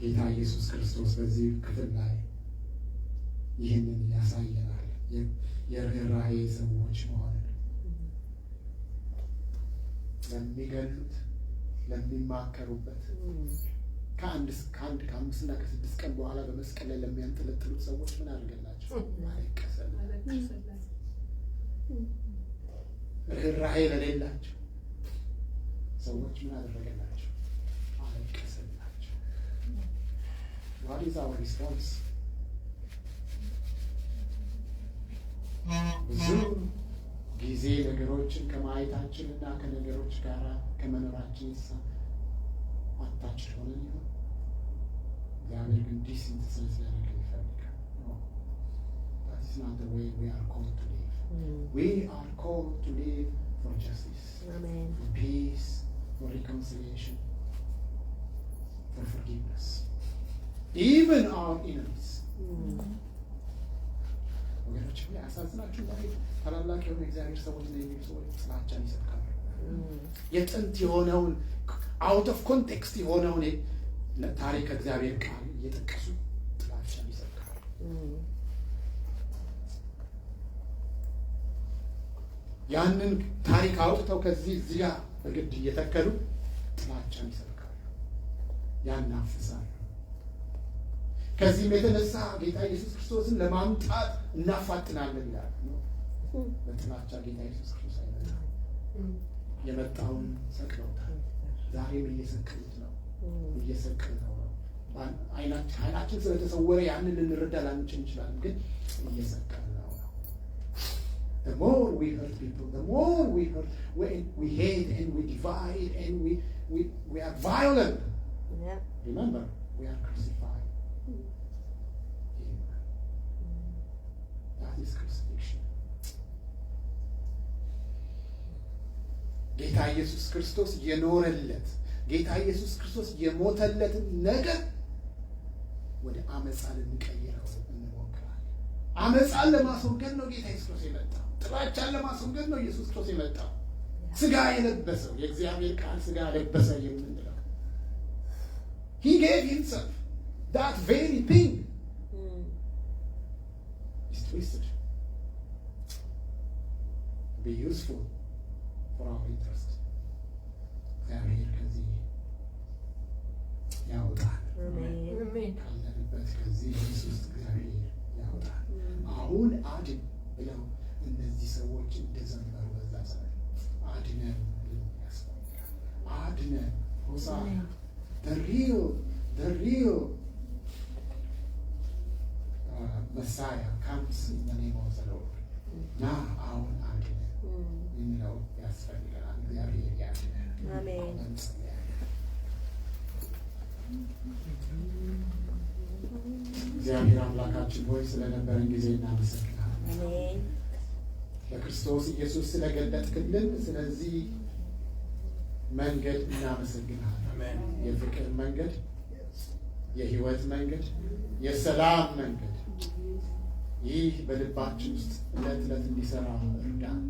ጌታ ኢየሱስ ክርስቶስ በዚህ ክፍል ላይ ይህንን ያሳየናል። የርኅራኄ ሰዎች መሆንን፣ ለሚገሉት፣ ለሚማከሩበት፣ ከአንድ ከ5ና ከ6 ቀን በኋላ በመስቀል ላይ ለሚያንጠለጥሉት ሰዎች ምን አድርገላቸው? አለቀሰላቸው። ርኅራኄ ለሌላቸው ሰዎች ምን አደረገላቸው? አለቀሰላቸው። What is our response? ብዙ ጊዜ ነገሮችን ከማየታችን እና ከነገሮች ጋር ከመኖራችን የተነሳ attached ሆነን ይሆን? እግዚአብሔር ግን desensitize ሊያደርገን ይፈልጋል። That is not the way we are called to live. We are called to live for justice, for peace, for reconciliation, for forgiveness. Even our enemies. ወገኖች፣ ያሳዝናችሁ ዛሬ ታላላቅ የሆኑ የእግዚአብሔር ሰዎች ነው የሚሉ ሰዎች ጥላቻን ይሰብካሉ። የጥንት የሆነውን፣ out of context የሆነውን ታሪክ ከእግዚአብሔር ቃል እየጠቀሱ ጥላቻን ይሰብካሉ። ያንን ታሪክ አውጥተው ከዚህ እዚህ ጋር በግድ እየተከሉ ጥላቻን ይሰብካሉ፣ ያናፍሳሉ። ከዚህም የተነሳ ጌታ ኢየሱስ ክርስቶስን ለማምጣት እናፋጥናለን ይላሉ። በጥላቻ ጌታ ኢየሱስ ክርስቶስ አይመጣም። የመጣውን ሰቅለውታል። ዛሬም እየሰቀሉት ነው፣ እየሰቀልነው ነው። አይናችን ስለተሰወረ ያንን ልንረዳ ላንችል እንችላለን፣ ግን እየሰቀልነው ነው። The more we hurt people, the more we hurt, we hate and we divide and we are violent. Remember, we are crucified. Him. That is crucifixion. ጌታ ኢየሱስ ክርስቶስ የኖረለት፣ ጌታ ኢየሱስ ክርስቶስ የሞተለትን ነገር ወደ አመፃ ልንቀይረው እንሞክራለን። አመፃን ለማስወገድ ነው ጌታ ኢየሱስ ክርስቶስ የመጣው። ጥላቻን ለማስወገድ ነው ኢየሱስ ክርስቶስ የመጣው። ስጋ የለበሰው፣ የእግዚአብሔር ቃል ስጋ ለበሰ የምንለው፣ He gave himself. That very thing is twisted to be useful for our interest. እግዚአብሔር ከዚህ ያውጣል። ካለንበት ከዚህ ሂስ ውስጥ እግዚአብሔር ያውጣል። አሁን አድን ብለው እነዚህ ሰዎች እንደዘመሩ በዛ ዘመን አድነን ያስፈልጋል። አድነን፣ ሆሳዕና። The real Messiah comes in the name of the Lord. ና አሁን አድነን የሚለው ያስፈልገናል። እግዚአብሔር ያድነን። አሜን። እንጸልያለን። እግዚአብሔር አምላካችን ሆይ፣ ስለነበረን ጊዜ እናመሰግናለን። አሜን። በክርስቶስ ኢየሱስ ስለገለጥክልን ስለዚህ መንገድ እናመሰግናለን። የፍቅር መንገድ፣ የህይወት መንገድ፣ የሰላም መንገድ፣ ይህ በልባችን ውስጥ ዕለት ዕለት እንዲሰራ እርዳን።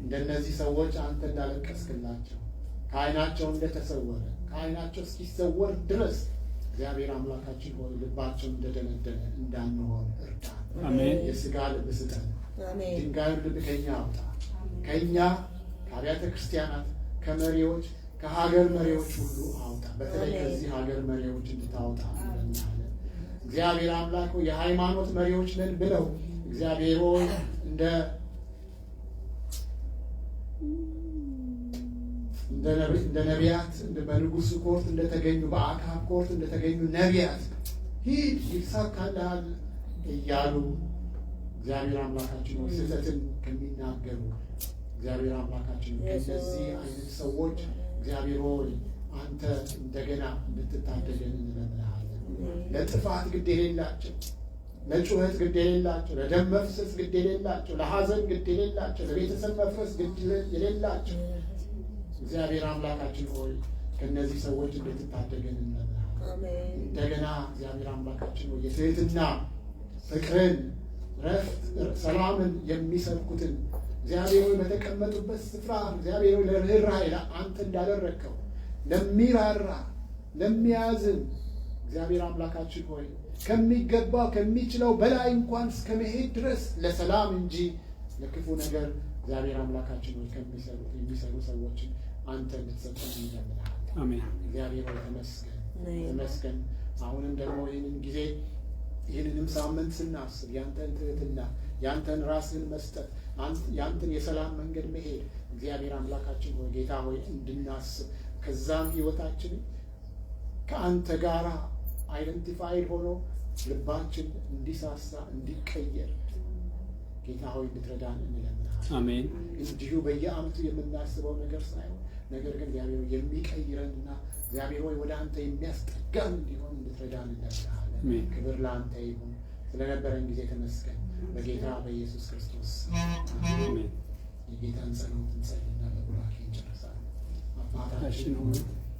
እንደነዚህ ሰዎች አንተ እንዳለቀስክላቸው፣ ከዓይናቸው እንደተሰወረ፣ ከዓይናቸው እስኪሰወር ድረስ እግዚአብሔር አምላካችን ሆይ ልባቸው እንደደነደነ እንዳንሆን እርዳን። አሜን። የስጋ ልብ ስጠን። አሜን። ድንጋዩን ልብ ከኛ አውጣ። ከኛ፣ ከአብያተ ክርስቲያናት፣ ከመሪዎች፣ ከሀገር መሪዎች ሁሉ አውጣ። በተለይ አሜን። ከዚህ ሀገር መሪዎች እንድታወጣ እንለምናለን። እግዚአብሔር አምላክ ሆይ፣ የሃይማኖት መሪዎች ነን ብለው እግዚአብሔር ሆይ እንደ ነቢያት፣ በንጉሱ court እንደተገኙ፣ በአክዓብ court እንደተገኙ ነቢያት ሂድ ይሳካልሃል እያሉ እግዚአብሔር አምላካችን ሆይ ስህተትን ከሚናገሩ፣ እግዚአብሔር አምላካችን ሆይ ከእነዚህ አይነት ሰዎች እግዚአብሔር ሆይ አንተ እንደገና እንድትታደገን እንለምንሃለን። ለጥፋት ግድ የሌላቸው፣ ለጩኸት ግድ የሌላቸው፣ ለደም መፍሰስ ግድ የሌላቸው፣ ለሐዘን ግድ የሌላቸው፣ ለቤተሰብ መፍረስ ግድ የሌላቸው፣ እግዚአብሔር አምላካችን ሆይ ከእነዚህ ሰዎች እንድትታደገን እንለምንሃለን። አሜን። እንደገና እግዚአብሔር አምላካችን ሆይ የትህትና ፍቅርን፣ ረፍት፣ ሰላምን የሚሰብኩትን፣ እግዚአብሔር ሆይ በተቀመጡበት ስፍራ እግዚአብሔር ሆይ ለርኅራኄ አንተ እንዳደረግከው ለሚራራ፣ ለሚያዝን፣ እግዚአብሔር አምላካችን ሆይ ከሚገባው ከሚችለው በላይ እንኳን እስከ መሄድ ድረስ ለሰላም እንጂ ለክፉ ነገር እግዚአብሔር አምላካችን ሆይ የሚሰሩ ሰዎችን አንተ እንድትሰጠን እንለምንሃለን። አሜን። እግዚአብሔር ሆይ ተመስገን፣ አሜን። ተመስገን። አሁንም ደግሞ ይህንን ጊዜ፣ ይህንንም ሳምንት ስናስብ ያንተን ትህትና፣ ያንተን ራስህን መስጠት፣ ያንተን የሰላም መንገድ መሄድ እግዚአብሔር አምላካችን ሆይ፣ ጌታ ሆይ እንድናስብ፣ ከዛም ህይወታችን ከአንተ ጋር identified ሆኖ ልባችን እንዲሳሳ፣ እንዲቀየር ጌታ ሆይ እንድትረዳን እንለምናለን። አሜን። እንዲሁ በየዓመቱ የምናስበው ነገር ሳይሆን ነገር ግን እግዚአብሔር ሆይ የሚቀይረንና እግዚአብሔር ሆይ ወደ አንተ የሚያስጠጋን እንዲሆን እንድትረዳን እንለምንሃለን። አሜን። ክብር ለአንተ ይሁን። ስለነበረን ጊዜ ተመስገን። በጌታ በኢየሱስ ክርስቶስ አሜን። የጌታን ጸሎት እንጸልይና በቡራኬ እንጨርሳለን። አባታችን አባታችን ሆይ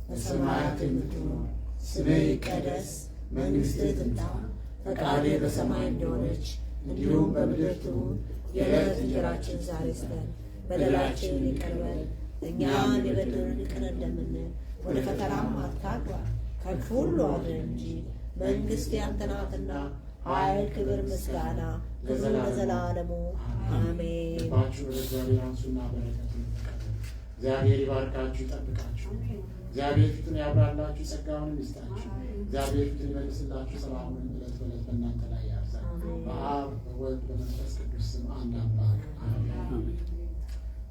በሰማያት የምትኖር፣ ስምህ ይቀደስ፣ መንግሥትህ ትምጣ፣ ፈቃድህ በሰማይ እንደሆነች እንዲሁም በምድር ትሁን። የዕለት እንጀራችንን ዛሬ ስጠን፣ በደላችንን ይቅር በለን እኛም የበደሉንን ይቅር እንደምንል፣ ወደ ፈተናም አታግባን፣ ከክፉ ሁሉ አድነን እንጂ መንግሥት ያንተ ናትና፣ ኃይል፣ ክብር፣ ምስጋና ክብሩ ለዘላለሙ አሜን። ልባችሁን ወደ እግዚአብሔር አንሱና በረከቱን ተቀበሉ። እግዚአብሔር ይባርካችሁ ይጠብቃችሁ። እግዚአብሔር ፊቱን ያብራላችሁ ጸጋውንም ይስጣችሁ። እግዚአብሔር ፊቱን ይመልስላችሁ ሰላሙንም ዕለት በዕለት በእናንተ ላይ ያብዛ። በአብ በወልድ በመንፈስ ቅዱስ ስም አንድ አምላክ አሜን።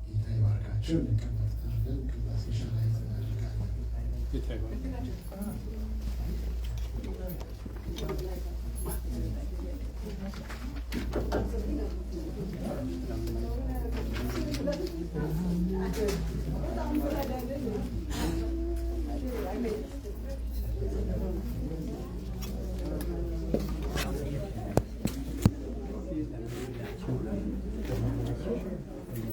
ጌታ ይባርካችሁ። እንቀመጣለን። ከዛ special እናደርጋለን። ጌታ ይባርክ።